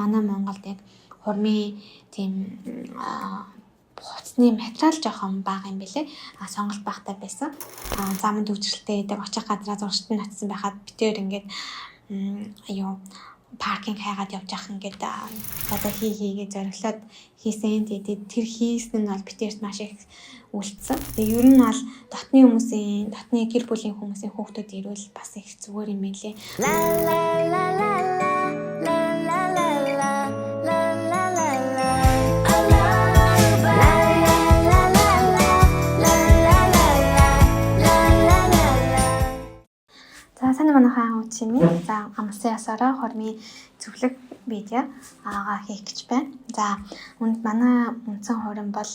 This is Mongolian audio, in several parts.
Манай Монголд яг хурмын тийм хувцсны материал жоохон бага юм бэлээ. Сонголт багтай байсан. Замын төвчрэлтэй гэдэг очих газараа зурагчд нь очсон байхад бид хоёр ингээд юу паркинг хайгаад явж явах ингээд одоо хий хийгээ зориглоод хийсэн. Тэгээд тэр хийсэн нь бол бид хоёрт маш их үлдсэн. Тэгээд ер нь бол дотны хүмүүсийн, дотны гэр бүлийн хүмүүсийн хүүхдүүд ирвэл бас их зүгээр юм билээ. La la la la la la la la la la la la. I love la la la la la la la la la la la. За, сайн манайхан, үчимээ. За, амлсан ёсоороо хурмын зөвлөх видео ага хийх гэж байна. За, үнд манай үндсэн хурим бол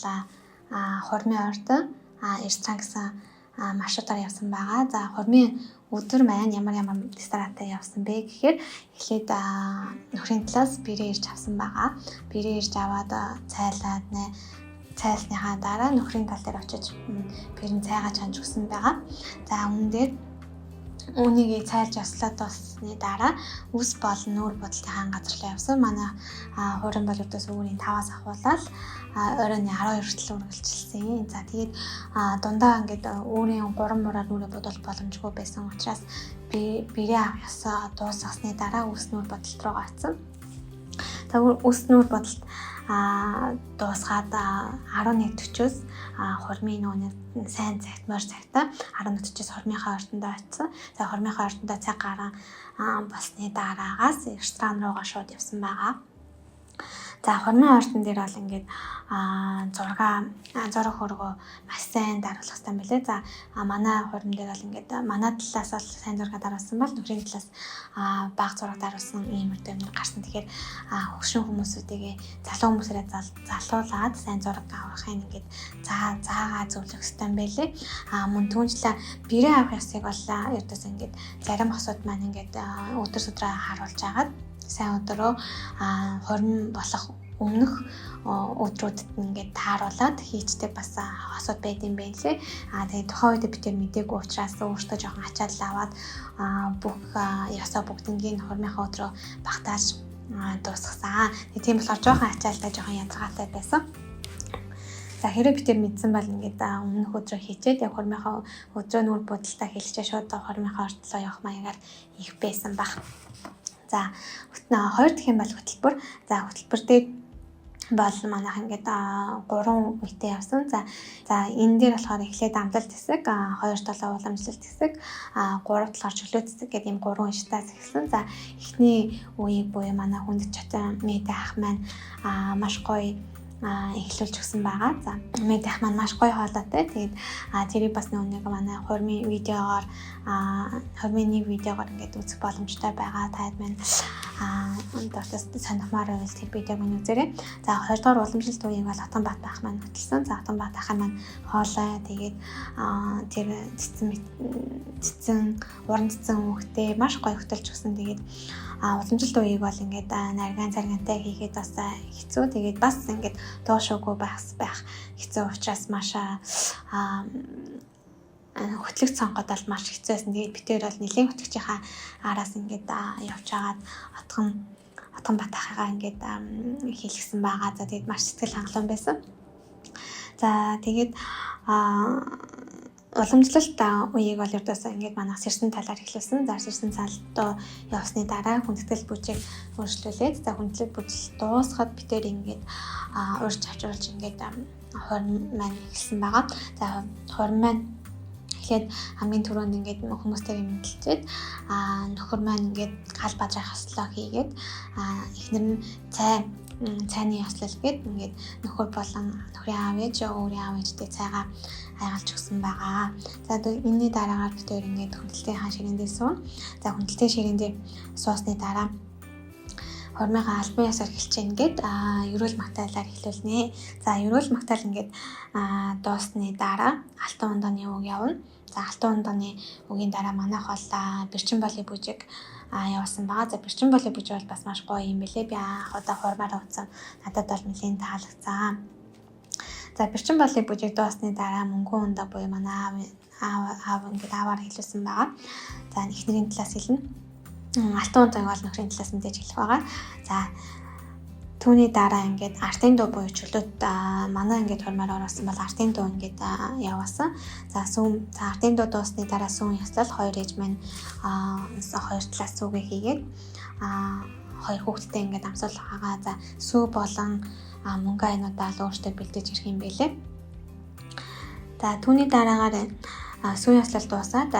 хурмын ордон ресторан гэсэн маршрутаар явсан байгаа. За, хурмын өдөр маань ямар ямар ресторантай явсан бэ гэхээр эхлээд нөхрийн талаас бэрээ ирж авсан байгаа. Бэрээ ирж аваад цайлаад нэ цайлсныхаа дараа нөхрийн тал дээр очиж бэрэн цайгаа чанж өгсөн байгаа. За, үүн дээр үүнийг цайлж ёслоод дуусны дараа үс болон нүүр будалтынхаа газар руу явсан. Манай хурим бол өдөөс өвөрийн 5-аас ахуулаад оройн 12 хүртэл үргэлжилсэн. За, тэгээд дундаа ингээд өөрийн 3 мураар нүрээ будвал боломжгүй байсан учраас би бэрээ авах ёсоо дуусгасны дараа үс нүүр будалт руугаа очсон. За, үс нүүр будалт дуусгаад 11:40-оос хурмын нөгөө сайн цагт, морь цагта 11:40-оос хурмынхаа ордондоо очсон. За, хурмынхаа ордондоо цаг гарan болсны дараагаас ресторан руугаа шууд явсан байгаа. За, хурмын ордон дээр бол ингээд зураг зураг хөргөө маш сайн даруулах хэрэгтэй юм билээ. За, манай хурим дээр бол ингээд манай талаас бол сайн зураг даруулсан бол нөхрийн талаас бага зураг даруулсан ийм юм гарсан. Тэгэхээр хөгшин хүмүүсүүдийг залуу хүмүүсээрээ залуулаад сайн зураг авахыг ингээд заагаа зөвлөх хэрэгтэй юм билээ. Мөн түүнчлээ бэрээ авах ёсыг бол ердөөс ингээд зарим хосууд маань ингээд өдөр судраа харуулж агаад сайн өдрөө хурим болох өмнөх өдрүүдэд ингээд тааруулаад хийчдэг бас хосууд байд юм байна лээ. Тэгээд тухайн үед бид тэр мдээгүй учраас өөртөө жоохон ачаал аваад бүх ёсоо бүгднгийн хурмынхаа өдрөө багтааж дуусгасан. Тийм болохоор жоохон ачаалтай, жоохон язгаатай байсан. За, хэрэг бид тэр мэдсэн бол ингээд өмнөх өдрөө хийчээд яг хурмынхаа өдрөө нүүр будалтаа хэлчихээ шууд хурмынхаа ордлоо явах маягаар их байсан баг. За, хоёр дахь юм бол хөтөлбөр. За, хөтөлбөр дээр бол манайх ингээд 3 үетэй явсан. За, энэ дээр болохоор эхлээд амлалт хэсэг, хоёр талаа уламжлалт хэсэг, гурав талаар чөлөөт хэсэг гэдэг ийм гурван штаас эхэлсэн. За, эхний үеийг буюу манай хүндэт чатан мэдээ ах маань маш гоё эхлүүлж өгсөн байгаа. За, мэдээ ах маань маш гоё хоолойтой. Тэгээд тэрийг бас нэг манай хурмын видеогоор, хурмын нэг видеогоор ингээд үзэх боломжтой байгаа. Таад маань дуртай сонирхмаар байвал тэр видеог минь үзээрэй. За, хоёрдугаар уламжлалт үеийг бол Отгонбат ах маань хөтөлсөн. За, Отгонбат ах маань хоолой тэгээд тэр цэцэн уран цэцэн хүүхдээ маш гоё хөтөлж өгсөн. Тэгээд уламжлалт үеийг бол ингээд нарган царгантай хийгээд бас хэцүү. Тэгээд бас ингээд дуушуугүй байх хэцүү учраас маш хөтлөгч сонгоход бол маш хэцүү байсан. Тэгээд бид хоёр бол нэлийн хөтлөгчийнхаа араас ингээд явж хагаад Отгон Бат ахыгаа ингээд хийлгсэн байгаа. За, тэгээд маш сэтгэл хангалуун байсан. За, тэгээд уламжлалт үеийг бол ердөөсөө ингээд манайх сэрсэн талаар эхлүүлсэн. За, сэрсэн талд явсны дараа хүндэтгэл бүжиг өөрчлүүлээд, за, хүндэтгэл бүжил дуусахад бид тэр ингээд урьж авчруулж ингээд хурим маань эхэлсэн байгаа. За, хурим маань эхлээд хамгийн түрүүнд ингээд хүмүүстэйгээ мэндэлчээд нөхөр маань ингээд гал бажаах ёслоо хийгээд, эхнэр нь цайны ёслол гээд ингээд нөхөр болон нөхрийн аав ээж, өөрийн аав ээжтэй цайгаа айгалж өгсөн байгаа. За, энэний дараагаар бид хоёр ингээд хүндэлтийн хаан ширээн дээр суuna. За, хүндэлтийн ширээн дээр суусны дараа хурмынхаа албан ёсоор эхэлж гин гээд ерөөл магтаалаар эхлүүлнэ. За, ерөөл магтаал ингээд дууссаны дараа алтан унданы үг явна. За, алтан унданы үгийн дараа манайх бол бэрчин болын бүжиг явуулсан байгаа. За, бэрчин болын бүжиг бол бас маш гоё юм бэлээ. Би анх удаа хурмаараа утсан. Надад бол нэлийн таалагдсан. За, бэрчин болын бүжиг дууссаны дараа мөнгөн ундаа буюу манай аав аав ингээд ааваар хэлүүлсэн байгаа. За, эхнэрийн талаас хэлнэ. Алтан ундааг бол нөхрийн талаас мэдээж хэлэх байгаа. За. Түүний дараа ингээд артын дуу буюу чөлөөт манай ингээд хормоор оруулсан бол артын дуу ингээд яваасан. За сүүн за артын дуу дуусны дараа сүүн ёслол хоёр ээж маань хоёр талаас сүүгээ хийгээд хоёр хүүхэдтэй ингээд амсуулгаа. За сүү болон мөнгө айнуудаа л өөртөө бэлдэж ирэх юм байлээ. За түүний дараагаар сүүн ёслол дуусаад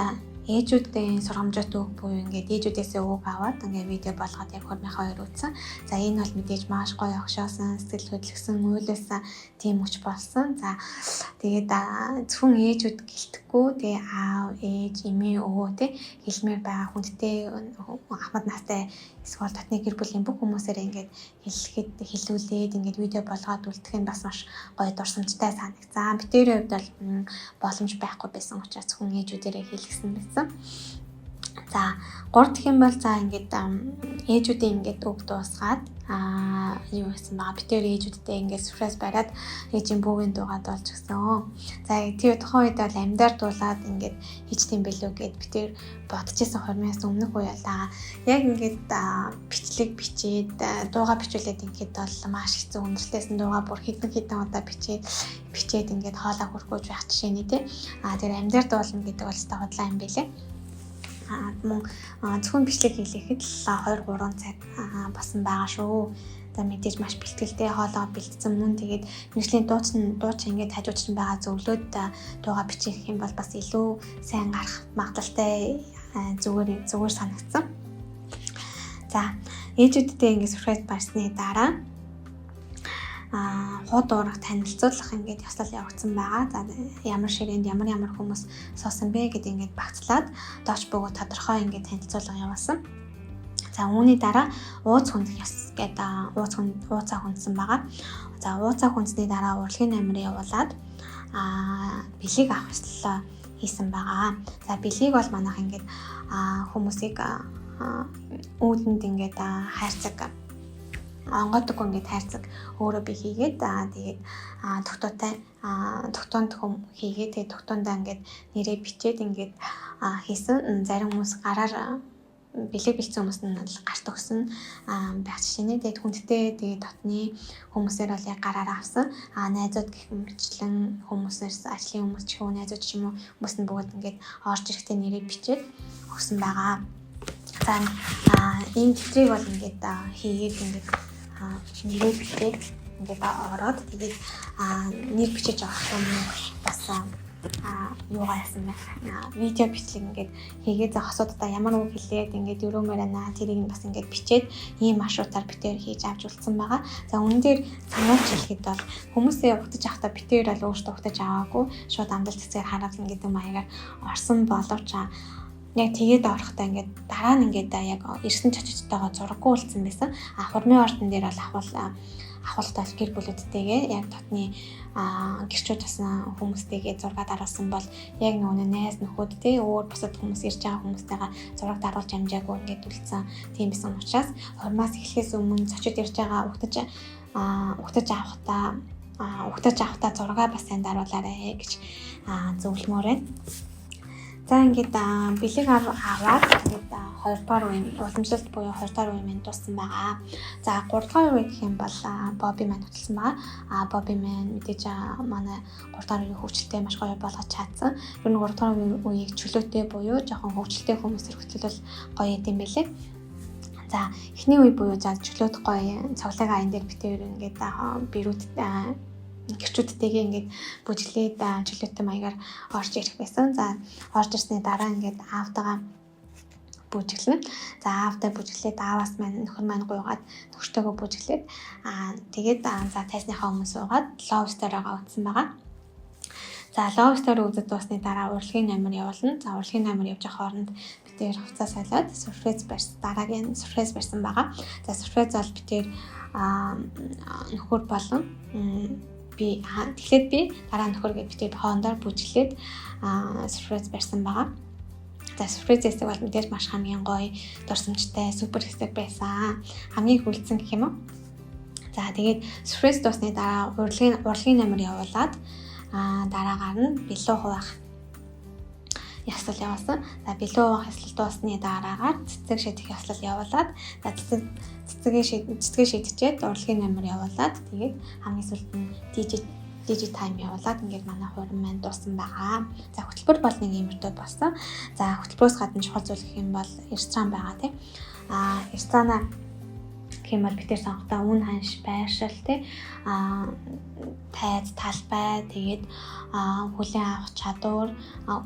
ээжүүдийн сургамжит үг буюу ингээд ээжүүдээсээ үг аваад ингээд видео болгоод яг хормынхаа хоёр үзсэн. За энэ бол мэдээж маш гоё огшоосон, сэтгэл хөдлөсөн, уйлуулсан тийм хүч болсон. За тэгээд зөвхөн ээжүүд гэлтэхгүй тэгээ аав, ээж, эмээ, өвөө тий хэлмээр байгаа хүндтэй ахмад настай эсвэл дотны гэр бүлийн бүх хүмүүсээр ингээд хэлэхэд хэлүүлээд ингээд видео болгоод үлдэх нь бас маш гоё дурсамжтай санагцсан. Битэрийн хувьд бол боломж байхгүй байсан учраас зөвхөн ээжүүдээрээ хэлгэсэн байсан. За 3 дахь юм бол за ингээд ээжүүдийн ингээд үг дуусгаад юу гэсэн байгаа. Битэр ээжүүдтэй ингээд surprise бариад ээжийн бүүгийн дуугаад болж гисэн. За тэр тухайн үед бол амьдаар дуулаад ингээд хийчт юм бэлүү гэд битэр бодож исэн хормоос өмнөх үе бол яг ингээд бичлэг бичээд дууга бичүүлээд ингээд бол маш хэцүү өндөрлөөсөн дууга бүр хэдэн хэдэн удаа бичээд бичээд ингээд хоолой хөргөөж байх жишээ нэ тий. Тэр амьдаар дуулна гэдэг бол өстой худлаа юм бэлээ. Мөн зөвхөн бичлэг хийлгэхэд л 2 3 цаг басан байгаа шүү. За мэдээж маш бэлтгэлтэй хоолоо бэлтсэн мөн тэгээд мэргэжлийн дуучин дуучин ингээд хажууд чинь байгаа зөвлөөд дууга бичих юм бол бас илүү сайн гарах магадлалтай зүгээр зүгээр санагдсан. За ээжүүдтэй ингээд surprise барьсны дараа хууд уурах танилцуулах ингээд ёслол явагдсан байгаа. За ямар ширээнд ямар ямар хүмүүс суусан бэ гэдэг ингээд багцлаад дооч бөгөөд тодорхой ингээд танилцуулга явуулсан. За үүний дараа ууц хөндөх ёс гэдэг ууц ууцаа хөндсөн байгаа. За ууцаа хөндсөний дараа урлагийн номер явуулаад бэлэг авах ёслолоо хийсэн байгаа. За бэлгийг бол манайх ингээд хүмүүсийг үүдэнд ингээд хайрцаг онгойдог ингээд хайрцаг өөрөө би хийгээд тэгээд тогтоотой тогтоонд хүм хийгээд тэгээд тогтоондоо ингээд нэрээ бичээд ингээд хийсэн. Зарим хүмүүс гараар бэлэг бэлдсэн хүмүүс нь бол гарт өгсөн байх жишээ нэ. Тэгээд хүндтэй тэгээд дотны хүмүүсээр бол яг гараараа авсан. Найзууд гэх мэтчлэн хүмүүсээс ажлын хүмүүс ч юм уу найзууд ч юм уу хүмүүс нь бүгд ингээд орж ирэхдээ нэрээ бичээд өгсөн байгаа. За энэ дэвтрийг бол ингээд хийгээд ингээд нэрээ бичээд ингээд ороод тэгээд нэр бичиж авах юм бас юугаа яасан бэ? Видео бичлэг ингээд хийгээд за хосуудаа ямар үг хэлээд ингээд өрөөмөр байна. Тэрийг нь бас ингээд бичээд ийм маршрутаар битээр хийж авч үлдсэн байгаа. За үүн дээр сануулж хэлэхэд бол хүмүүсээ угтаж авахдаа битээр бол өөртөө угтаж аваагүй. Шууд амдал цэцгээр хараад гэдэг маягаар орсон боловч яг тэгээд орохдоо ингээд дараа нь ингээд яг ирсэн чочтойгоо зураггүй үлдсэн байсан. А хурмын ордон дээр бол ахвал гэр бүлүүдтэйгээ яг дотны гэрчүүд болсон хүмүүстэйгээ зураг даруулсан бол яг нөгөө найз нөхөд те өөр бусад хүмүүс ирж байгаа хүмүүстэйгээ зураг даруулж амжаагүй ингээд үлдсэн тийм байсан учраас хурмаас эхлэхээс өмнө зочид ирж байгаа угтаж авахдаа угтаж авахдаа зураг бас сайн даруулаарэ гэж зөвлөмөр байна. За ингээд бэлэг аваад ингээд 2 дугаар үеийн уламжлалт буюу 2 дугаар үе маань дууссан байгаа. За 3 дугаар үе гэх юм бол Бобби маань хөтлсөн байгаа. Бобби маань мэдээж манай 3 дугаар үеийн хөгжилтэй маш гоё болгож чадсан. Ер нь 3 дугаар үеийг чөлөөтэй буюу жоохон хөгжилтэй хүмүүсээр хөтлөл гоё юм байлээ. За эхний үе буюу за чөлөөт гоё цоглог аян дээр битээр ингээд бэрүүд гэрчүүдтэйгээ ингээд бүжиглээд чөлөөтэй маягаар орж ирэх байсан. За орж ирсний дараа ингээд аавтайгаа бүжиглэнэ. За аавтай бүжиглээд ааваас маань нөхөр маань гуйгаад нөхөртөөгөө бүжиглээд тэгээд за тайзныхаа өмнө суугаад love story-гоо үзсэн байгаа. За love story үзэж дуусны дараа урлагийн номер явуулна. За урлагийн номер явж байгаа хооронд бид тэр хувцас солиод surprise барьсан. Дараагийн surprise барьсан байгаа. За surprise бол бид тэр нөхөр болон би тэгэхээр би дараа нөхөр гэж би тэр хоорондоор бүжиглээд surprise барьсан байгаа. За surprise хэсэг бол мэдээж маш хамгийн гоё, дурсамжтай, супер хэсэг байсан. Хамгийн хүлцэн гэх юм уу? За тэгээд surprise дуусны дараа урлагийн номер явуулаад дараагаар нь билүү хуваах ёслол явуулсан. За, бэлүү угаах ёслол дууссаны дараагаар цэцэг шидэх ёслол явуулаад, за, цэцгээ шидчихэд урлагийн номер явуулаад, тэгээд хамгийн сүүлд нь DJ time явуулаад ингээд манай хурим маань дууссан байгаа. За, хөтөлбөр бол нэг иймэрхүү болсон. За, хөтөлбөрөөс гадна чухал зүйл гэх юм бол ресторан байгаа, тийм. Ресторана гэх юм бол бид тэр сонгохдоо үн ханш, байршил, тий, тайз, талбай, тэгээд хүлээн авах чадвар,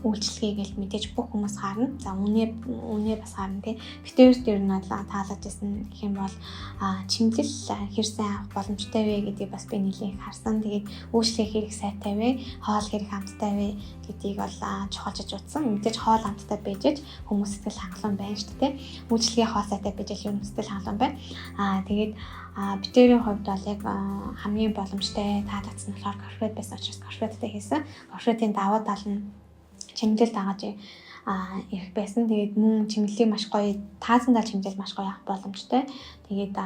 үйлчилгээ гэл мэдээж бүх хүмүүс харна. За, үнэ бас харна, тий. Бид хоёрт ер нь бол таалаж исэн гэх юм бол чимэглэл хэр сайн авах боломжтой вэ гэдгийг бас би нэлээд харсан. Тэгээд үйлчилгээ хэрэг сайтай вэ, хоол хэрэг амттай вэ гэдгийг бол чухалчилж утсан. Мэдээж хоол амттай байж хүмүүс сэтгэл хангалуун байна шүү дээ. Үйлчилгээ, хоол сайтай байж ер нь сэтгэл хангалуун байна. Тэгээд бид хоёрын хувьд бол яг хамгийн боломжтой, таалагдсан болохоор корпорат байсан учраас корпораттай хийсэн. Корпоратын давуу тал нь чимэглэл дагаж ирэх байсан. Тэгээд мөн чимэглэлийг маш гоё, таазандаа чимэглэл маш гоё авах боломжтой. Тэгээд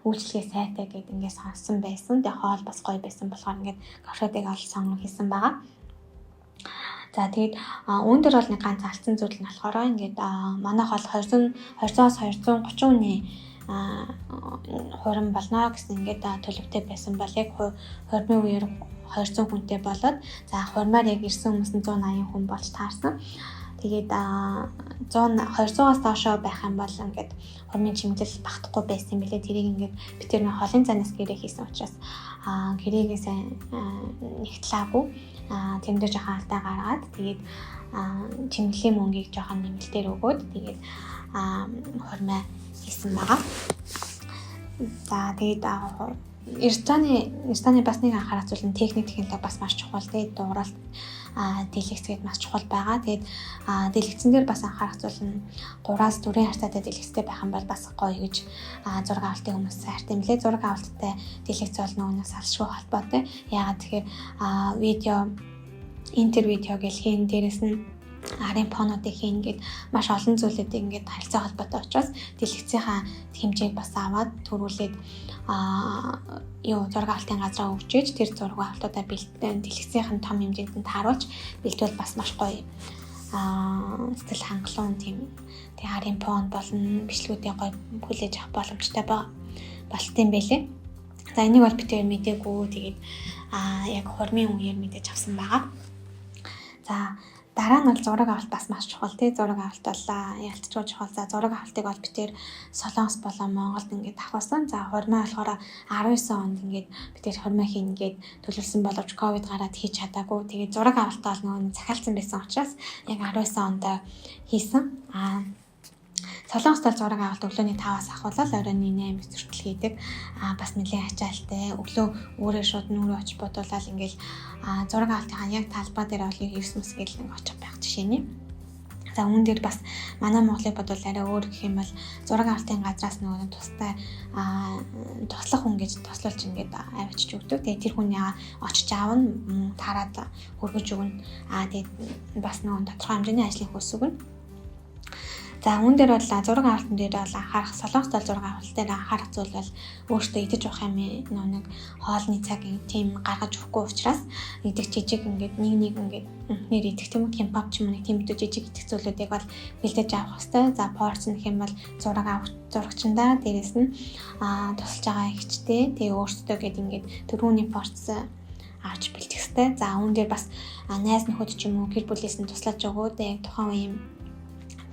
үйлчилгээ сайтай гэдээ ингээд сонссон байсан. Тэгээд хоол бас гоё байсан болохоор ингээд корпоратыг ол сонгон хийсэн байгаа. За, тэгээд үүн дээр бол нэг ганц алдсан зүйл нь болохоор ингээд манайх бол 200 200-аас 230 хүний хурим болно гэсэн ингээд төлөвтэй байсан бол яг хурмын үеэр 200 хүнтэй болоод, за, хурмаар яг ирсэн хүмүүс нь 180 хүн болж таарсан. Тэгээд 100 200-аас доошоо байх юм бол ингээд хурмын чимэглэл багтахгүй байсан юм билээ. Тэрийг ингээд бид тэр нэг холын занаас гэрээ хийсэн учраас гэрээгээ сайн нэгтлаагүй. Тэрэн дээр жоохон алдаа гаргаад, тэгээд чимэглэлийн мөнгийг жоохон нэмэлтээр өгөөд, тэгээд хурмаа хийсэн байгаа. За, тэгээд рестораны бас нэг анхаарах зүйл нь техник, технологи бас маш чухал. Тэгээд дууралт, дэлгэц гээд маш чухал байгаа. Тэгээд дэлгэцэн дээр бас анхаарах зүйл нь 3-аас 4 харьцаатай дэлгэцтэй байх юм бол бас гоё гэж зураг авалтын хүмүүс хайртай юм лээ. Зураг авалттай дэлгэц бол нөгөөнөөс салшгүй холбоотой. Яагаад тэгэхээр видео, интервидео гэл хийн, дээрэс нь арын фонуудыг хийн гээд маш олон зүйлүүдийг ингээд харилцаа холбоотой учраас дэлгэцийнхаа хэмжээг бас аваад төрүүлээд юу зураг авалтын газраа өгчээж тэр зураг авалтуудаа бэлтэн дэлгэцийнх нь том хэмжээнд нь тааруулж бэлтвэл бас маш гоё, сэтгэл хангалуун тийм тэг арын фон болон бичлэгүүдээ гоё хүлээж авах боломжтой болт юм байлээ. За, энийг бол бид тэр мдээгүй, тэгээд яг хурмын үеэр мэдээж авсан байгаа. За, дараа нь бол зураг авалт бас маш чухал, тий, зураг авалт бол ялцчгүй чухал. За, зураг авалтыг бол бид тэр Солонгос болон Монголд ингээд авахсан. За, хурмаа болохоор 19 онд ингээд бид тэр хурмаа хийнэ гээд төлөвлөсөн боловч ковид гараад хийж чадаагүй. Тэгээд зураг авалтаа бол нөгөө захиалсан байсан учраас яг 19 онд хийсэн. Солонгост бол зураг авалт өглөөний 5-аас ахуулаад оройн 8 хүртэл хийдэг. Бас нэлээд ачаалтай. Өглөө өөрөө шууд нүүрээ очиж бодуулаад ингээл зураг авалтынхаа яг талбай дээр бол 9 мэс гэл нэг очих байх жишээний. За, үүн дээр бас манай Монголыг бодвол арай өөр гэх юм бол зураг авалтын газраас нөгөө тустай туслах хүн гэж туслуулж ингээд авчиж өгдөг. Тэгээд тэр хүний очиж аавна, тараад хөргөж өгнө. Тэгээд бас нөгөө тодорхой хэмжээний ажлын хөлс өгнө. За, үүн дээр бол зураг авалтан дээр бол анхаарах, Солонгост бол зураг авалт дээр анхаарах зүйл бол өөртөө идэж уух юм нөө нэг хоолны цаг тийм гаргаж өгөхгүй учраас идэх жижиг ингээд нэг нэг ингээд нэр идэх тийм үү, кимпап ч юм уу, нэг тийм жижиг идэх зүйлүүдийг бол бэлдэж авах хэрэгтэй. За, порц нэх юм бол зураг авах зурагчандаа, дээрэс нь тусалж байгаа ихчтэй, тэгээ өөртөө гээд ингээд дөрөвний порц авч бэлдэх хэрэгтэй. За, үүн дээр бас найз нөхөд ч юм уу, гэр бүлээс нь туслаж өгөөд яг тухайн үеийн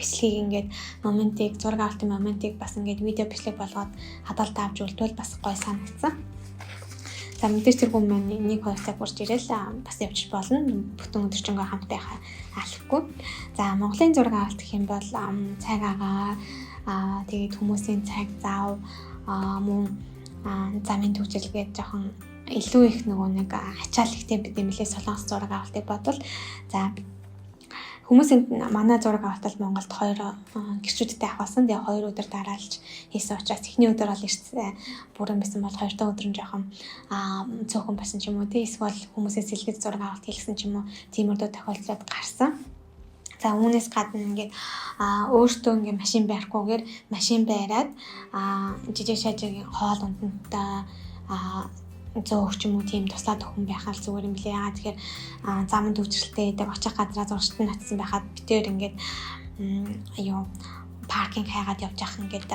бичлэгийг ингээд моментыг, зураг авалтын моментыг бас ингээд видео бичлэг болгоод хадгалт авч үлдвэл бас гоё санагдсан. За, мэдээж тэр хүн маань 1 2 цаг урж ирээл бас явчих болно. Бүтэн өдөржингөө хамт байх алахгүй. За, Монголын зураг авалт гэх юм бол цаг агаар, тэгээд хүмүүсийн цаг зав, мөн замын түгжрэл гээд жоохон илүү их нөгөө нэг ачаал ихтэй бид юм лээ Солонгос зураг авалтыг бодвол. За, хүмүүсийн манай зураг авалтал Монголд хоёр гэрчүүдтэй авахсан. Тэгээ 2 өдөр дараалж хийсэн учраас эхний өдөр бол эрт бүрэн байсан бол хоёр дахь өдөр нь жоохон цөөхөн болсон ч юм уу, тий, эсвэл хүмүүсээ сэлгэж зураг авалт хийлгсэн ч юм уу, тиймэрхүү тохиолдлууд гарсан. За, үүнээс гадна ингээд өөртөө ингээд машин барихгүйгээр машин бариад жижиг шажиг хоол ундтай зөөх ч юм уу тийм туслаад өгөх хүн байх л зүгээр юм лээ. Яагаад тэгэхээр замд төвчрэлтэй гэдэг очих газараа зурагчд нь очсон байхад бид тэр ингээд юу parking хайгаад явж явах ингээд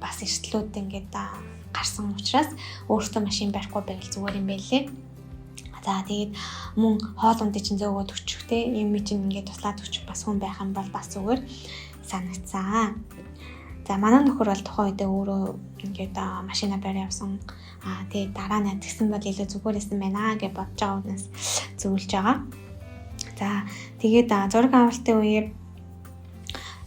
бас эрсдлүүд ингээд гарсан учраас өөртөө машин барихгүй байвал зүгээр юм байлээ. За, тэгээд мөн хоол ундыг чинь зөөгөөд өччих те, юм чинь ингээд туслаад өччих бас хүн байх юм бол бас зүгээр санагцсан. За, манай нөхөр бол тухайн үедээ өөрөө ингээд машина барь явсан. Аа, тэгээд дараа нь тэгсэн бол илүү зүгээр байсан байна гэж бодож байгаа хүнээс зөвлөж байгаа. За, тэгээд зураг авалтын үеэр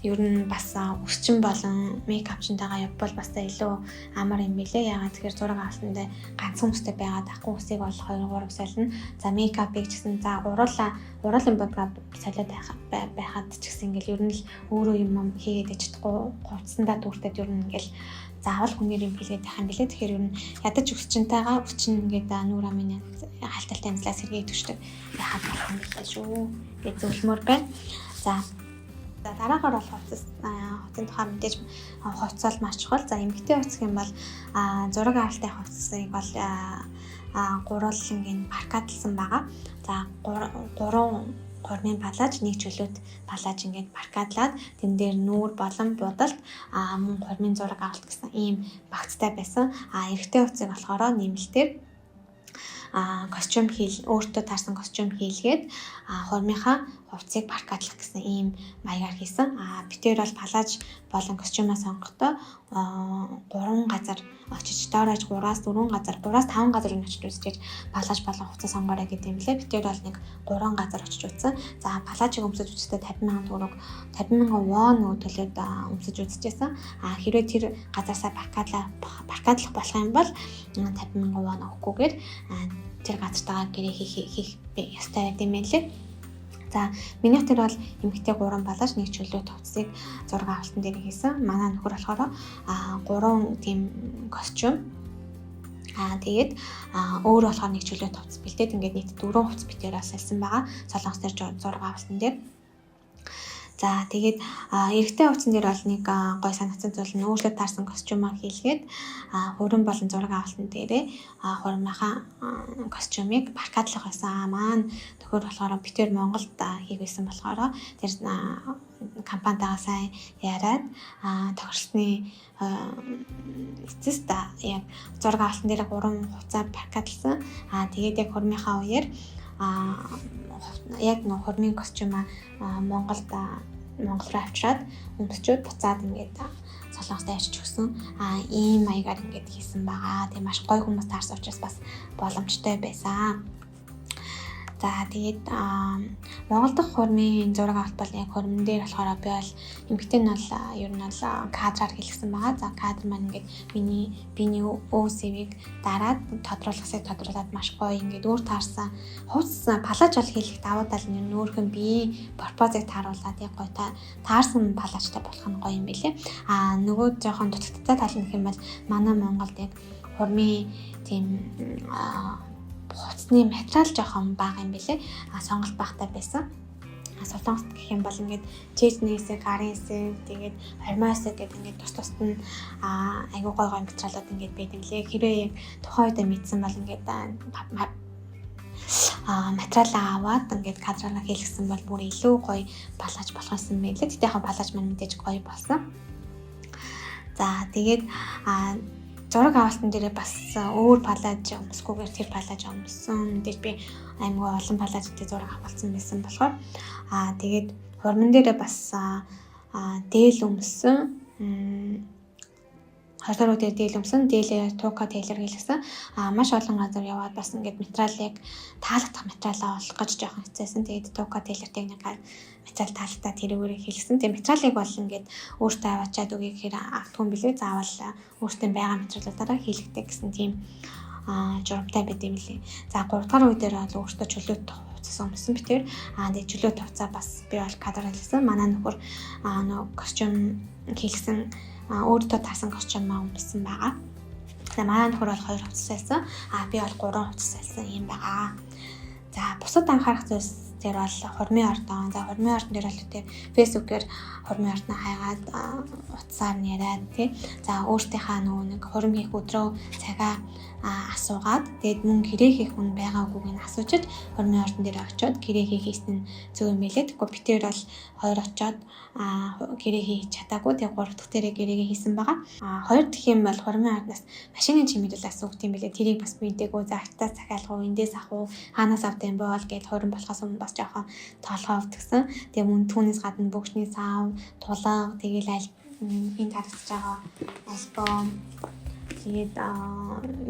ер нь бас өсчин болон makeup-чинтайгаа явбал бас илүү амар юм билээ. Яагаад тэгэхээр зураг авалтанд ганцхан үстэй байгаад ахгүй, үсийг бол 2 3 солино. За, makeup-ыг ч гэсэн, за, уруулын будгаа солиод байхад ч гэсэн ингээл ер нь л өөрөө юм хийгээд иж чадахгүй, хувцсандаа дүүртэд ер нь ингээл заавал хүнээр юм хийгээд байх юм билээ. Тэгэхээр ер нь ядаж өсчинтэйгээ, өсчин ингээд нүүр амын халталтай амслаа сэргийг төчдөг байхад болох юм билээ шүү гэж зөвлөмөр байна. За, дараагаар бол хувцас, хувцсын тухай мэдээж хувцас бол маш чухал. За, эмэгтэй хувцас гэх юм бол зураг авалтын хувцсыг бол гурван паркатлсан байгаа. За, гурван хурмын палаж, нэг чөлөөт палаж ингээд паркатлаад тэн дээр нүүр болон будалт, мөн хурмын зураг авалт гэсэн ийм багцтай байсан. А эрэгтэй хувцсыг болохоор нэмэлтээр костюм хийл, өөртөө таарсан костюм хийлгээд хурмынхаа хувцсыг паркатлах гэсэн ийм маягаар хийсэн. А бид тэр бол палаж болон костюмаа сонгохдоо 3 газар очиж, доорож 3-аас 4 газар, 3-аас 5 газар нь очиж үзчихэж палаж болон хувцас сонгоорой гэдэг юм лээ. Бид тэр бол нэг 3 газар очиж үзсэн. За, палажийг өмсөж үзэхдээ 50 мянган төгрөг, 50 мянган вон нөгөө төлөөд өмсөж үзчихсэн. А хэрвээ тэр газаасаа паркатлах болох юм бол 50 мянган вон өгөхгүйгээр тэр газартайгаа гэрээ хийх ёстой байт юм байна лээ. За, минийх тэр бол эмэгтэй 3 балаж, нэг чөлөөт хувцсыг зураг авалтан дээр хийсэн. Манай нөхөр болохоор 3 тийм костюм. Тэгээд өөр болохоор нэг чөлөөт хувцас бэлдээд ингээд нийт 4 хувцас битээр салсан байгаа. Солонгос дээр зураг авалтан дээр. За, тэгээд эрэгтэй хувцсан дээр бол нэг гой санагдсан зүйл нь өөрлөлт таарсан костюмаа хийлгээд хурим болон зураг авалтан дээрээ хурмынхаа костюмыг паркатлах байсан. Маань төхөр болохоор битэр Монголд хийх байсан болохоор тэр компанитайгаа сайн яриад тохиролцсны эцэст яг зураг авалтан дээр гурван хувцас паркатлсан. Тэгээд яг хурмынхаа үеэр яг нөх хурмын костюмаа Монгол руу авчираад өмсчөөд буцаад ингээд Солонгост авчиж өгсөн. А ийм маягаар ингээд хийсэн байгаа. Тэгээ маш гоё хүмүүс таарсан учраас бас боломжтой байсан. За, тэгээд Монгол дахь хурмын зураг авалт бол яг хурман дээр болохоор би бол эмэгтэй нь бол ер нь бол кадраар хийлгсэн байгаа. За, кадр маань ингээд миний биений өө сэвийг дараад, тодруулахсыг тодруулаад маш гоё ингээд өөр таарсан хувцас палаж бол хийлэх давуу тал нь өөрхөн биеийн пропорцийг тааруулаад яг гоё таарсан палажтай болох нь гоё юм билээ. А нөгөө жоохон дутагдaltaй тал нь гэх юм бол манай Монголд яг хурмын тийм хувцсны материал жоохон бага юм билээ. А сонголт багтай байсан. Солонгост гэх юм бол ингээд чээжний хэсэг, гарын хэсэг, тэгээд хормой хэсэг гэдэг ингээд тус тусад нь айгуу гой гой материалууд ингээд байд юм лээ. Хэрвээ яг тухайн үедээ мэдсэн бол ингээд материалаа аваад ингээд кадраараа хийлгсэн бол бүр илүү гоё палаж болох юм байлээ. Гэтэ яг палаж маань мэдээж гоё болсон. За, тэгээд зураг авалтан дээрээ бас өөр палаж өмсөхгүйгээр тэр палаж өмссөн. Мэдээж би аймгүй олон палажтай зураг авалцсан байсан болохоор тэгээд хурман дээрээ бас дээл өмссөн. 22 дээр дээл өмсөн. Дээлээ Тука Тейлор хийлгэсэн. Маш олон газар яваад бас ингээд материалыг таалагдах материалаа олох гэж жоохон хэцээсэн. Тэгээд Тука Тейлортэй нэг материал таалагдаа тэрүүгээр хийлгэсэн. Тэгээд материалыг бол ингээд өөртөө аваачаад өгье гэхээр автгүй юм билээ. Заавал өөртөө байгаа материалуудаараа хийлгдэг гэсэн тийм журамтай байд юм лээ. За, 3 дахь үе дээр бол өөртөө чөлөөт хувцас өмссөн битэр. Тэгээд чөлөөт хувцас бас би бол кадр хийлгэсэн. Манай нөхөр нөө костюм хийлгэсэн, өөртөө таарсан костюмаа өмссөн байгаа. За, манай нөхөр бол 2 хувцас байсан. А би бол 3 хувцас байсан юм байгаа. За, бусад анхаарах зүйлс Тэр бол хурмын ордон. За, хурмын ордон дээр бол тэр Facebook-ээр хурмын ордон хайгаад утсаар нь яриад, тий. За, өөртөөхөө нөгөө нэг хурим хийх өдрөө цагаа асуугаад, тэгээд мөн гэрээ хийх хүн байгаагүйг нь асуучид хурмын ордон дээр очиод гэрээ хийх хийсэн нь зөв юм билээ. Тэгэхгүй бид тэр бол хоёр очиод гэрээ хийж чадаагүй. Тэгээд гурав дахь дээрээ гэрээгээ хийсэн байгаа. Хоёр дахь юм бол хурмын ордноос машины чимэглэл асуугд юм билээ. Тэрийг бас мэдээгүй. За, хятадаас захиалах уу, эндээс авах уу, хаанаас авд юм бол гэд хурим болохоос өмнө бас жоохон толгой өвдгсөн. Тэгээ мөн түүнээс гадна бөгшний сав, тулга, тэгэл аль энэ тарагдж байгаа альбом, тэгээд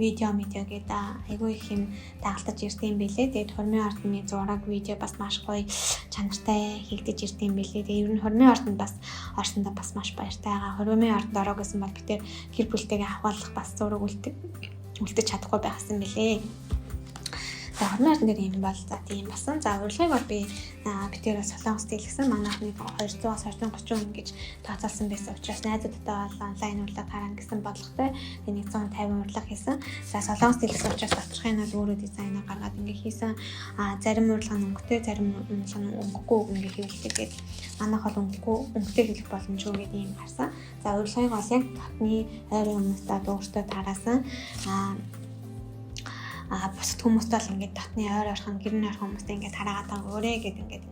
видео медиа гэдэг айгүй их юм дагалдаж ирдэг юм билээ. Тэгээд хурмын ордны зураг, видео бас маш гоё чанартай хийгдэж ирдэг юм билээ. Тэгээд ер нь хурмын ордонд бас орсондоо бас маш баяртай байгаа. Хурмын ордонд ороо гэсэн бол бид тэр гэр бүлтэйгээ авахлах бас зураг үлдэж чадахгүй байхсан билээ. За, хурмын ордон дээр юм бол за тийм басан. За, урилгыг бол би бид тэр Солонгост хэлсэн. Манайх нэг 200-аас 230 хүн гэж тооцоолсон байсан учраас найзуудтай бол онлайн урилга тараана гэсэн бодлоготой. Тэгээ 150 урилга хийсэн. За, Солонгост хэлсэн учраас доторхын нь бол өөрөө дизайнаар гаргаад ингээ хийсэн. Зарим урилга нь өнгөтэй, зарим урилга нь өнгөгүй ингээ хэвлэлдэг гэдэг. Манайх бол өнгөгүй, өнгөтэй хэлэх боломжгүй гэдэг юм гарсан. За, урилгыг бол яг дотны ойрын хүмүүстээ өөртөө тараасан. Бусад хүмүүст бол ингээд дотны ойр ойрхон, гэрэн ойрхон хүмүүстэй ингээд тараагаад байгаа өөрөө гэд ингээд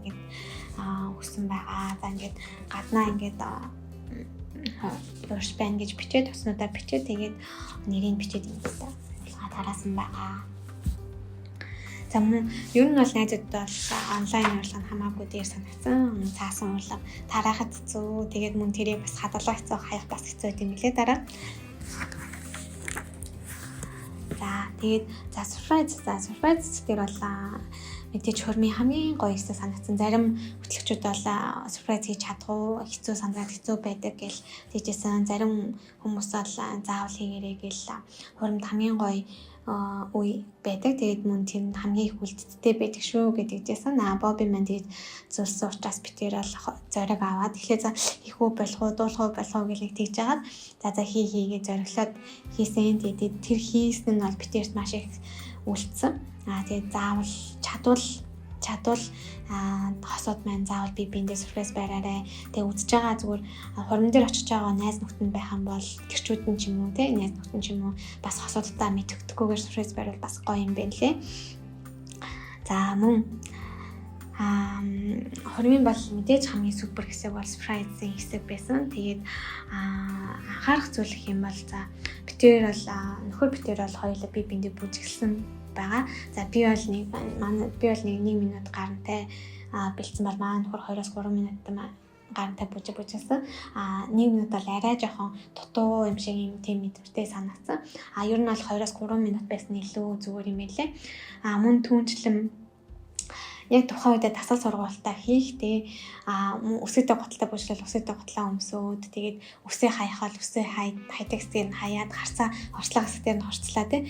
өссөн байгаа. За, ингээд гаднаа ингээд урш байна гэж бичээд, туснуудаа бичээд, тэгээд нэрийг бичээд ингээд тараасан байгаа. За, мөн ер нь бол найзуудад бол онлайн урилга нь хамаагүй дээр санагдсан. Цаасан урилга тараахад хэцүү. Тэгээд мөн тэрийг бас хадгалах хэцүү, хаях бас хэцүү юм билээ дараа. За, тэгээд за surprise дээр бол мэдээж хурмын хамгийн гоё хэсэг санагдсан. Зарим хөтлөгчүүд бол surprise хийж чадахгүй, хэцүү санагдаад хэцүү байдаг гэл тийжсэн. Зарим хүмүүс бол заавал хийгэрэй гэл, хурмд хамгийн гоё үе байдаг. Тэгээд мөн тэр нь хамгийн их үлдэлттэй байдаг шүү гэдэг жисэн. Боби маань тэгээд зүйлсэн учраас би тэр бол зориг аваад тэгэхээр за хийх үү болох уу, дуулах уу болох уу гэл нэг тэгж жагаад за за хий хийгээ зориглоод хийсэн. Тэгээд тэр хийсэн нь бол битэрт маш их үлдсэн. Тэгээд заавал чадвал хосууд маань заавал би биэндээ surprise бариарай. Тэгээ үзэж байгаа зүгээр хурман дээр очиж байгаа найз нөхдөд нь байх юм бол гэрчүүд нь ч юм уу, те, найз нөхдөд нь ч юм уу бас хосуудаа мэддэхгүйгээр surprise бариул бас гоё юм байна лээ. За, мөн хурмын бол мэдээж хамгийн супер хэсэг бол surprise-ийн хэсэг байсан. Тэгээд анхаарах зүйл гэх юм бол за битээр бол нөхөр битээр бол хоёулаа би биэндээ бүжиглсэн байгаа. За, би бол нэг манай би бол нэг 1 минут гарантай бэлдсэн бол манай нөхөр 2-оос 3 минут гарантай бүжиглсэн. 1 минут бол арай жоохон дутуу юм шиг юм тийм мэдрэмжтэй санагдсан. Ер нь бол 2-оос 3 минут байсан илүү зүгээр юм байлээ. Мөн түүнчлэн яг тухайн үедээ дасгал сургуультаа хийх, те, өсөйтэй гутлаа бүжиглэл өсөйтэй гутлаа өмсөөд, тэгээд өсөө хаях бол өсөө хайдаг хэсгээр нь хаяад, харцаа хорцлог хэсгээр нь хорцлаа, те,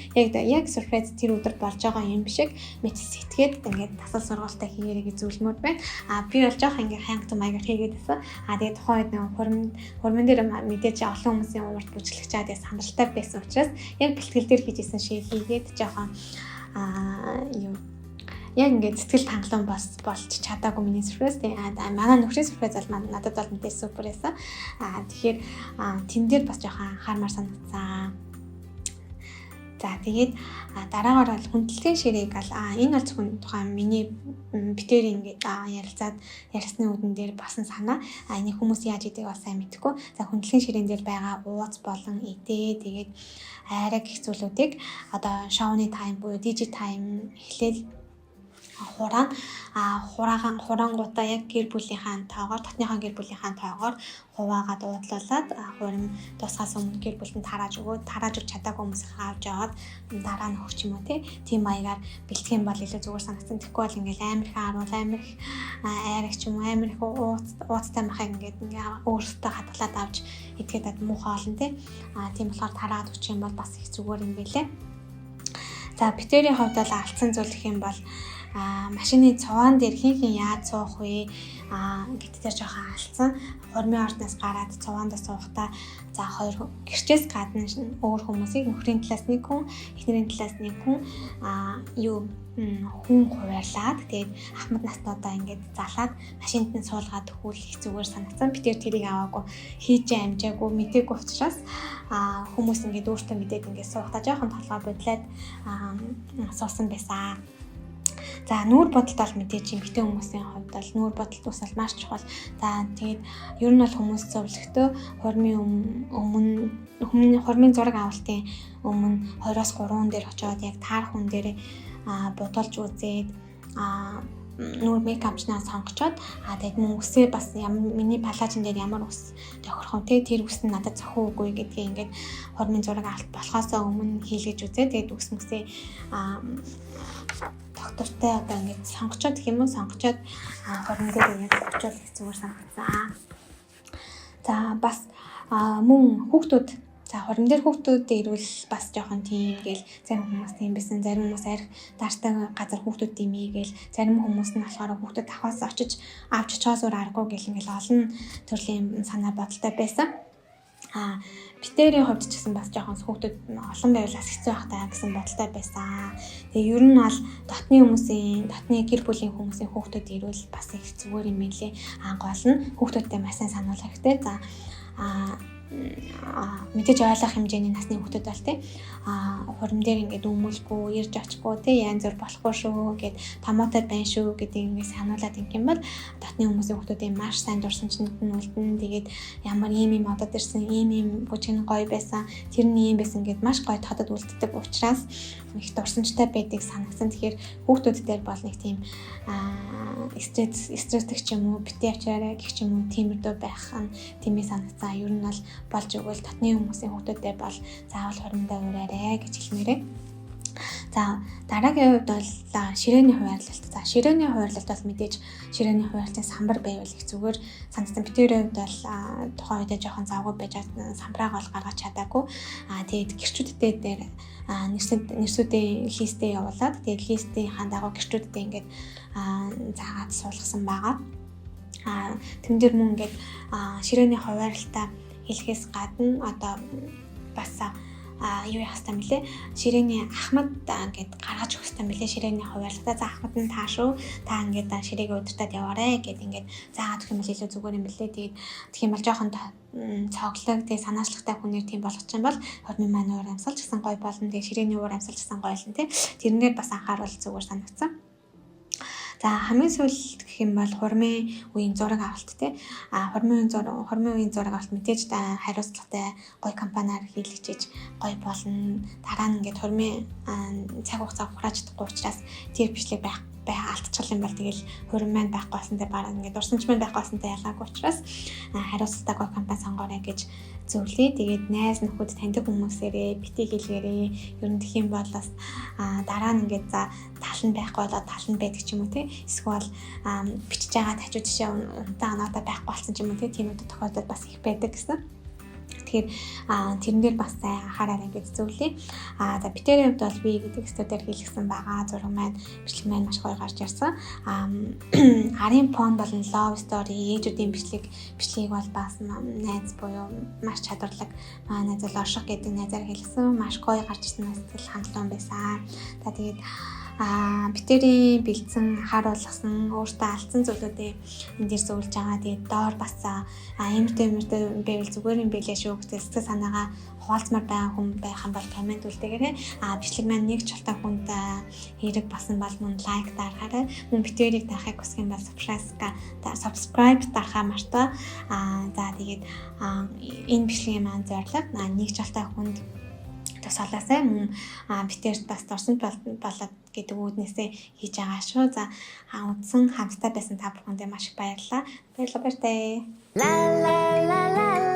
яг surprise тэр өдөр болж байгаа юм шиг мэт сэтгээд ингээд дасгал сургуультаа хийгээрэй гэж зөвлөмөр байна. Би бол жоох ингээд хайнгтан маягаар хийгээд байсан. Тэгээд тухайн үед нэг хурман дээр мэдээж олон хүмүүсийн урд бүжиглэж чаа, тэгээд сандралтай байсан учраас яг бэлтгэл дээр хийж исэн шиг хийгээд жоохон юм яг ингээд сэтгэл хангалуун бас болж чадаагүй миний surprise. Тэгээ манай нөхрийн surprise бол надад бол мэдээж супер байсан. Тэгэхээр тэн дээр бас жоохон анхаармаар санагдсан. За, тэгээд дараагаар бол хүндлэлийн ширээг ал энэ бол зөвхөн тухайн миний битэр ингээд ярилцаад ярьсны үдэн дээр басан санаа. Энийг хүмүүс яаж идэг бол сайн мэдэхгүй. За, хүндлэлийн ширээн дээр байгаа ууц болон идээ, тэгээд айраг гэх зүйлүүдийг одоо шоуны time буюу DJ time эхлээл хураана. Хураагаан хураангуудаа яг гэр бүлийнхаа тоогоор, дотныхоо гэр бүлийнхаа тоогоор хуваагаад уудлуулад, хурим дуусахаас өмнө гэр бүлэнд тарааж өгөөд, тарааж өгч чадаагүй хүмүүсийнхээ авч яваад дараа нь өгч юм уу, тийм маягаар бэлтгэх юм бол илүү зүгээр санагдсан. Тэгэхгүй бол ингээл амар их харуул, амар их айраг ч юм уу, амар их ууцтай махыг ингээд ингээ өөрсдөө хадгалаад авч идэхэд муухай олон, тий. Тийм болохоор тараад өгч юм бол бас их зүгээр юм билээ. За, битэрийн хувьд бол алдсан зүйл гэх юм бол Машины цуваан дээр хин хин яаж суух вэ гэдэг дээр жоохон алдсан. Хурмын ордноос гараад цуваандаа суухдаа за хоёр гэрчээс гадна өөр хүмүүсийг нөхрийн талаас нэг хүн, эхнэрийн талаас нэг хүн юу хүн хуваарлаад тэгээд ахмад наснуудаа ингээд залаад машинд нь суулгаад өгвөл их зүгээр санагдсан. Би тэрийг аваагүй, хийж амжаагүй, мдээгүй учраас хүмүүс ингээд өөртөө мэдээд ингээд суухдаа жоохон толгой бодлоод суусан байсан. За нүүр будалт бол мэдээж эмэгтэй хүмүүсийн хувьд бол нүүр будалт ус бол маш чухал. За тэгээд ер нь бол хүмүүс зөвлөхдөө хурмын өмнө хурмын зураг авалтын өмнө 2-3 дээр очиод яг таарах хүн дээр будуулж үзээд нүүр мейкапчнаа сонгочоод тэгээд мөн үсээ бас миний палажин дээр ямар үс тохирох вэ, тэр үс нь надад зохио үгүй гэдгийг ингээд хурмын зураг авалт болохоос өмнө хийлгэж үзээ. Тэгээд үс мүсээ доктортой одоо ингээд сонгочоод гэх юм уу, сонгочоод хурмын дээр яг очиод их зүгээр санагдсан. За бас мөн хүүхдүүд, за хурим дээр хүүхдүүд ирвэл бас жоохон тийм гээл зарим хүмүүс тийм байсан, зарим хүмүүс арх дартай газар хүүхдүүд тийм гээл, зарим хүмүүс нь болохоор хүүхдүүд авахаас очиж авч очихоос өөр аргагүй гэл ингээл олон төрлийн санаа бодолтой байсан. Битэрийн хувьд ч гэсэн бас жоохон хүүхдүүд олон байвал бас хэцүү байх таа гэсэн бодолтой байсан. Тэгээ ер нь бол дотны хүмүүсийн, дотны гэр бүлийн хүмүүсийн хүүхдүүд ирвэл бас их зүгээр юм билээ. Гол нь хүүхдүүдтэй маш сайн сануулах хэрэгтэй. За мэдээж ойлгох хэмжээний насны хүүхдүүд бол тий хурим дээр ингээд өмөлгүй, ирж очихгүй тий янз бүр болохгүй шүү гэд, томоотой байна шүү гэдэг ингээд сануулад ингэх юм бол дотны хүмүүсийн хүүхдүүдийн маш сайн дурсамжинд нь үлдэн. Тэгээд ямар ийм ийм одод ирсэн, ийм ийм бүжиг нь гоё байсан, тэр нь ийм байсан гэд маш гоё тодод үлддэг учраас их дурсамжтай байдгийг санагдсан. Тэгэхээр хүүхдүүд дээр бол нэг тийм стресстэй ч юм уу, бити авчаарай гэх ч юм уу, тиймэрдүү байх нь тэмээ санагдсан. Ер нь бол болж өгвөл дотны хүмүүсийн хүүхдүүдтэй бол заавал хуримдаа ураарай гэж хэлмээрээ. За дараагийн хувьд бол ширээний хуваарлалт. За ширээний хуваарлалт бол мэдээж ширээний хуваарлтын самбар байвал их зүгээр санагдсан. Битэрийн хувьд бол тухайн үедээ жоохон завгүй байж самбрааг бол гаргаж чадаагүй. Тэгээд гэрчүүдтэй дээр нэрсүүдийн листээ явуулаад тэгээд листийн дагуу гэрчүүдтэй ингээд заагаад суулгасан байгаа. Тэн дээр мөн ингээд ширээний хуваарлалтаа хэлэхээс гадна одоо бас юу яах хэрэгтэй мөлий? Ширээний ахмад ингээд гаргаж өгөх хэрэгтэй мөлий? Ширээний хуваарлалтаа за ахмад нь таа шүү. Та ингээд ширээг удирдаад яваарэ гэд ингээд заагаад өгөх юм бол илүү зүгээр юм бэлээ. Тэгээд тэгэх юм бол жоохон цоглог тэгээ санаачлагтай хүнээр тийм болгочих юм бол хормын маань уур амьсгал ч гэсэн гоё болно. Тэгээ ширээний уур амьсгал ч гэсэн гоё болно тий. Тэрнээр бас анхааруул зүгээр санагдсан. За хамгийн сүүлд гэх юм бол хурмын үеийн зураг авалт тий. Хурмын үеийн зураг авалт мэдээж хариуцлагатай гоё компаниар хийлгэж гоё болно. Дараа нь ингээд хурмын цаг хугацаа хурааж чадахгүй учраас тэр бичлэг байх бай алдчихл юм бол тэгэл хурим маань байхгүй болсонтой бараг ингээд дурсамж маань байхгүй болсонтой ялгаагүй учраас хариуцлагатай гоё компани сонгоорой гэж зөвлөе. Тэгээд найз нөхөд таньдаг хүмүүсээрээ бити хийлгээрээ. Ер нь тэгэх юм бол бас дараа нь ингээд за тал нь байхгүй болоод тал нь байдаг ч юм уу тий. Эсвэл бичиж байгаа тажуу жишээ унтаа анаатаа байхгүй болсон ч юм уу тий. Тийм үү тохиолдол бас их байдаг гэсэн. Тэгэхээр тэрэн дээр бас сайн анхаараарай гэж зөвлөе. За битэрийн хувьд бол би гэдэг студиар хийлгсэн байгаа. Зураг маань, бичлэг маань маш гоё гарч ирсэн. Арын фон болон love story ээжүүдийн бичлэгийг бол бас найз буюу маш чадварлаг найз бол Орших гэдэг найзаар хийлгсэн. Маш гоё гарч ирсэн, сэтгэл хангалуун байсан. За тэгээд битэрийн бэлдсэн, анхааруулсан, өөртөө алдсан зүйлүүдээ энэ дээр зөвлөж байгаа. Тэгээд доор бас иймэрдүү байвал зүгээр юм билээ шүү гэж сэтгэл санаагаа хуваалцмаар байгаа хүн байх юм бол коммент үлдээгээрэй. Бичлэг маань нэг ч чултаа хүнд хэрэг болсон бол мөн лайк дарахаарай. Мөн битэрийг дарахыг хүсэх юм бол subscribe дарахаа мартаа. За тэгээд энэ бичлэгийн маань зорилго нэг чултаа хүнд тусгаалаасай, мөн битэрт бас дурсамж болоод гэдэг үүднээсээ хийж байгаа шүү. За үдсэн хамттай байсан та бүхэндээ маш их баярлалаа. Баярлалаа, баяртай. La la la la.